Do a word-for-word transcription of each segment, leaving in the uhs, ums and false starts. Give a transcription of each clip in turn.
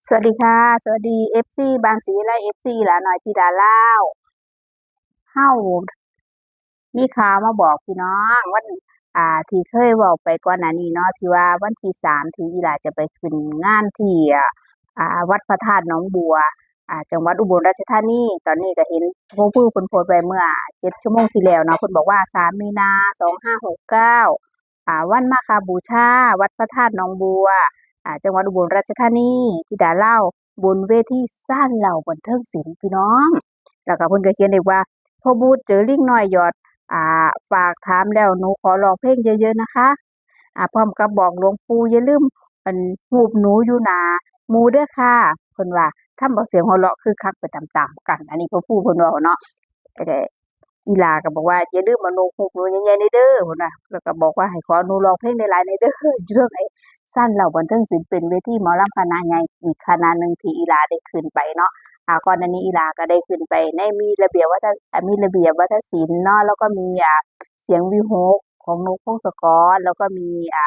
สวัสดีค่ะ สวัสดี เอฟซี บ้านศรีวิไล เอฟซี หลาน้อยธิดาลาว เฮามีข่าวมาบอกพี่น้อง วัน อ่า ที่เคยเว้าไปก่อนหน้านี้เนาะ ที่ว่าวันที่สามที่อีหลาจะไปขึ้นงานที่ อ่า อ่า วัดพระธาตุหนองบัว อ่า จังหวัดอุบลราชธานี ตอนนี้ก็เห็นพ่อผู้เพิ่นโพสต์ไว้เมื่อเจ็ดชั่วโมงที่แล้วเนาะ เพิ่นบอกว่า สาม มีนา สองห้าหกเก้า อ่า วันมาฆบูชา วัดพระธาตุหนองบัว อ่า จังหวัดอุบลราชธานี ธิดาลาว บนเวทีซานเหล้าบันเทิงศิลป์พี่น้อง แล้วก็เพิ่นก็เขียนอีกว่า พ่อบูธเจอลิงน้อยหยอด อ่า ฝากถามแล้วหนูขอร้องเพลงเยอะๆนะคะ อ่า พร้อมกับบอกหลวงปู่อย่าลืม อัน ฮูปหนูอยู่หน้าหมู่เด้อค่ะ เพิ่นว่า ทำเอาเสียงหัวเราะคึกคักไปตามๆกัน อันนี้พ่อปู่เพิ่นเว้าเนาะ แต่อีหลาก็บอกว่า อย่าลืมเอาหนูฮูปหนูใหญ่ๆ เด้อ เพิ่นว่า แล้วก็บอกว่าให้ขอหนูร้องเพลงหลายๆ เด้อ อยู่เทิงไอ้ซานเหล้าบันเทิงศิลป์เป็นเวทีหมอลำคณะใหญ่อีกคณะหนึ่งที่อีหลาได้ขึ้นไปเนาะ อ่า ก่อนหน้านี้อีหลาก็ได้ขึ้นไปในมีระเบียบวัฒน- อ่า มีระเบียบวัฒนศิลป์เนาะ แล้วก็มี อ่า เสียงวิหคของนกพงศกร แล้วก็มี อ่า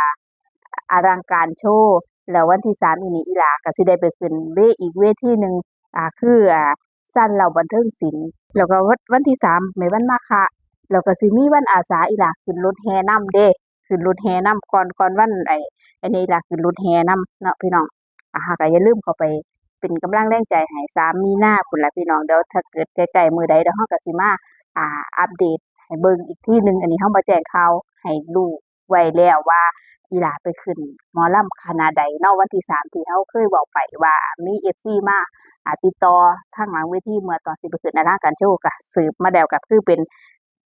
อลังการโชว์ แล้ววันที่สามอีนี่อีหลาก็สิได้ไปขึ้นเว- อีกเวทีหนึ่ง อ่า คือ อ่า ซานเหล้าบันเทิงศิลป์ แล้วก็วัน- วันที่สามแม่นวันมาฆะ แล้วก็สิมีวันอาสาอีหลาขึ้นรถแห่นำเด้ ขึ้นรถแห่นำก่อน- ก่อนวันไอ้- อันนี้อีหลาขึ้นรถแห่นำเนาะพี่น้อง อ่า ก็อย่าลืมเข้าไปเป็นกำลังแรงใจให้ สาม มีนาพุ้นล่ะพี่น้อง เดี๋ยวถ้าเกิดใกล้ๆมื้อใดเดี๋ยวเฮาก็สิมา อ่า อัปเดตให้เบิ่งอีกทีหนึ่ง อันนี้เฮามาแจ้งข่าวให้รู้ไว้แล้วว่าอีหลาไปขึ้นหมอลำคณะใดเนาะ วันที่สามที่เฮาเคยบอกไปว่ามี เอฟซี มา อ่า ติดต่อทางหลังเวทีเมื่อตอนที่ไปขึ้นอลังการโชว์ ก็สืบมาแล้วก็คือเป็น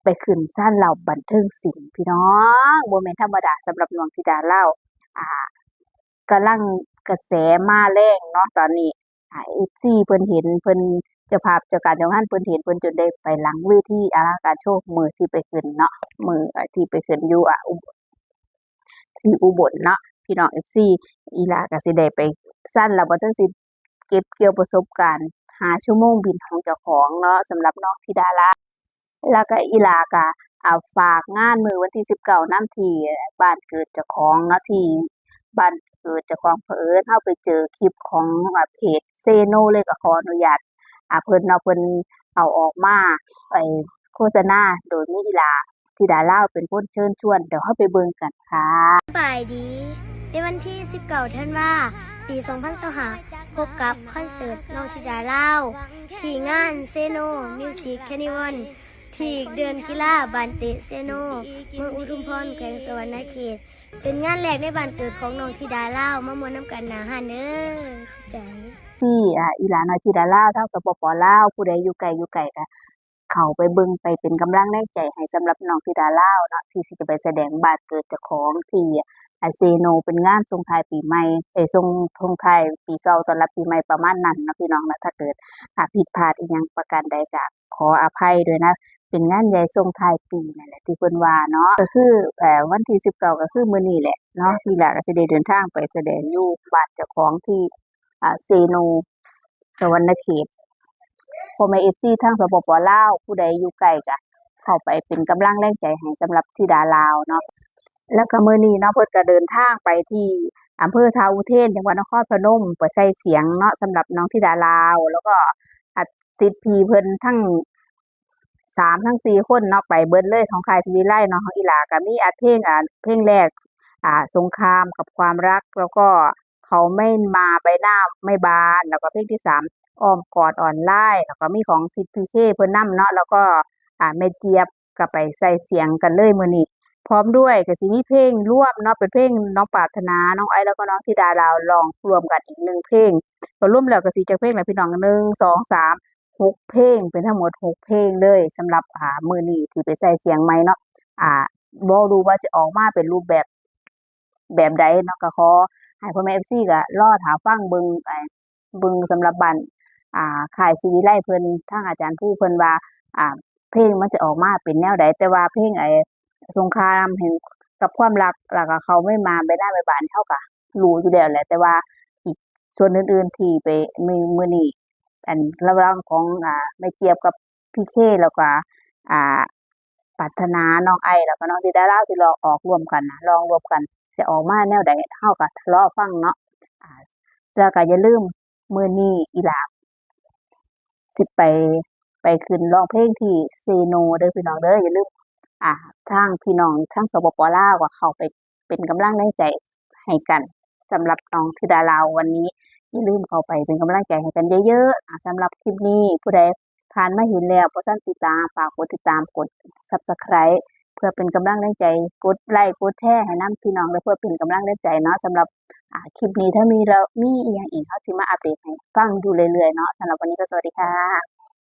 ไปขึ้นซานเหล้าบันเทิงศิลป์พี่น้อง บ่แม่นธรรมดาสำหรับน้องธิดาลาว อ่า กำลังกระแสมาแรงเนาะตอนนี้ อ่า เอฟซี เพิ่นเห็น เพิ่นเจ้าภาพเจ้าการเจ้างานเพิ่นเห็น เพิ่นจนได้ไปหลังเวทีอลังการโชว์มื้อที่ไปขึ้นเนาะ มื้อที่ไปขึ้นอยู่ อ่า อุ- ที่อุบลเนาะ พี่น้อง เอฟซี อีหลาก็สิได้ไปซานเหล้าบันเทิงศิลป์เก็บเกี่ยวประสบการณ์ห้าชั่วโมงบินของเจ้าของเนาะ สำหรับน้องธิดาลาว แล้วก็อีหลาก็ อ่า ฝากงานมื้อวันที่สิบเก้านำที่บ้านเกิดเจ้าของเนาะ ที่บ้านเกิดเจ้าของ เผอิญเฮาไปเจอคลิปของ อ่า เพจเซโน เลยก็ขออนุญาต อ่า เพิ่นเนาะ เพิ่นเอาออกมาไปโฆษณา โดยมีอีหลาธิดาลาวเป็นคนเชิญชวน เดี๋ยวเฮาไปเบิ่งกันค่ะ สบายดี ในวันที่สิบเก้าธันวา ปีสองพันยี่สิบห้า พบกับคอนเสิร์ตน้องธิดาลาว ที่งานเซโน Music Carnival ที่เดือนกีฬาบ้านเตะเซโน เมืองอุทุมพร แขวงสะหวันนะเขต เป็นงานแรกในบ้านเกิดของน้องธิดาลาว มาม่วนนำกันหน้าฮ้านเด้อ ขอบใจ ที่ อ่า อีหลาน้อยธิดาลาว ทาง สปป ลาว ผู้ใดอยู่ไกลอยู่ไกลก็เข้าไปเบิ่งไปเป็นกำลังแรงใจให้สำหรับน้องธิดาลาวเนาะ ที่สิจะไปแสดงบ้านเกิดเจ้าของที่ อ่า เซโน เป็นงานส่งท้ายปีใหม่ เอ้ย ส่ง- ส่งท้ายปีเก่าต้อนรับปีใหม่ประมาณนั้นเนาะพี่น้องเนาะ ถ้าเกิด อ่า ผิดพลาดอีหยังประการใดก็ขออภัยด้วยนะ เป็นงานใหญ่ส่งท้ายปีนั่นแหละที่เพิ่นว่าเนาะ ก็คือ เอ่อ วันที่สิบเก้าก็คือมื้อนี้แหละเนาะ อีหลาก็สิได้เดินทางไปแสดงอยู่บ้านเจ้าของที่ อ่า เซโน สะหวันนะเขต พ่อแม่ เอฟซี ทาง สปป ลาว ผู้ใดอยู่ไกลก็เข้าไปเป็นกำลังแรงใจให้สำหรับธิดาลาวเนาะ แล้วก็มื้อนี้เนาะ เพิ่นก็เดินทางไปที่อำเภอท่าอุเทน จังหวัดนครพนม ไปใส่เสียงเนาะ สำหรับน้องธิดาลาว แล้วก็ อ่า ศิษย์พี่เพิ่นทั้งสามทั้งสี่คนเนาะ ไปเบิดเลย ของค่ายศรีวิไลเนาะ ของอีหลาก็มีอัดเพลง อ่า เพลงแรก อ่า สงครามกับความรัก แล้วก็เขาไม่มาใบหน้าไม่บาน แล้วก็เพลงที่สาม อ้อมกอดอ่อนไหว้ แล้วก็มีของศิษย์พีเคเพิ่นนำเนาะ แล้วก็ อ่า แม่เจี๊ยบก็ไปใส่เสียงกันเลยมื้อนี้ พร้อมด้วยก็สิมีเพลงรวมเนาะ เป็นเพลงน้องปรารถนา น้องไอซ์ แล้วก็น้องธิดาลาวร้องรวมกันอีกหนึ่งเพลง ก็รวมแล้วก็สิจักเพลงล่ะพี่น้อง หนึ่ง สอง สาม หกเพลง เป็นทั้งหมดหกเพลงเลย สำหรับ อ่า มื้อนี้ที่ไปใส่เสียงใหม่เนาะ อ่า บ่รู้ว่าจะออกมาเป็นรูปแบบ แบบใดเนาะ ก็ขอให้พ่อแม่ เอฟซี ก็รอท่าฟังเบิ่ง ไอ้ เบิ่งสำหรับบ้าน อ่า ค่ายศรีวิไลเพิ่น ทางอาจารย์ภูเพิ่นว่า อ่า เพลงมันจะออกมาเป็นแนวใด แต่ว่าเพลงไอ้สงครามแห่ง กับความรัก แล้วก็เขาไม่มาใบหน้าใบบาน เฮาก็รู้อยู่แล้วแหละ แต่ว่าอีกส่วนอื่นๆที่ไป มื้อ- มื้อนี้ อันระหว่างของ อ่า แม่เจี๊ยบกับพีเค แล้วก็ อ่า ปรารถนา น้องไอซ์ แล้วก็น้องธิดาลาวที่ร้องออกร่วมกันนะ ร้องร่วมกัน จะออกมาแนวใด เฮาก็รอฟังเนาะ อ่า แล้วก็อย่าลืม มื้อนี้อีหลาสิไป ไปขึ้นร้องเพลงที่เซโนเด้อพี่น้องเด้อ อย่าลืม อ่า ทางพี่น้องทาง สปป ลาว ก็เข้าไปเป็นกำลังแรงใจให้กัน สำหรับน้องธิดาลาววันนี้ อย่าลืมเข้าไปเป็นกำลังใจให้กันเยอะๆ อ่า สำหรับคลิปนี้ ผู้ใดผ่านมาเห็นแล้วบ่ทันติดตาม ฝากกดติดตาม กด Subscribe เพื่อเป็นกำลังแรงใจ กดไลค์ กดแชร์ให้นำพี่น้อง และเพื่อเป็นกำลังแรงใจเนาะ สำหรับ อ่า คลิปนี้ถ้ามีแล้ว มีอีหยังอีก เฮาสิมาอัปเดตให้ฟังอยู่เรื่อยๆ เนาะ สำหรับวันนี้ก็สวัสดีค่ะ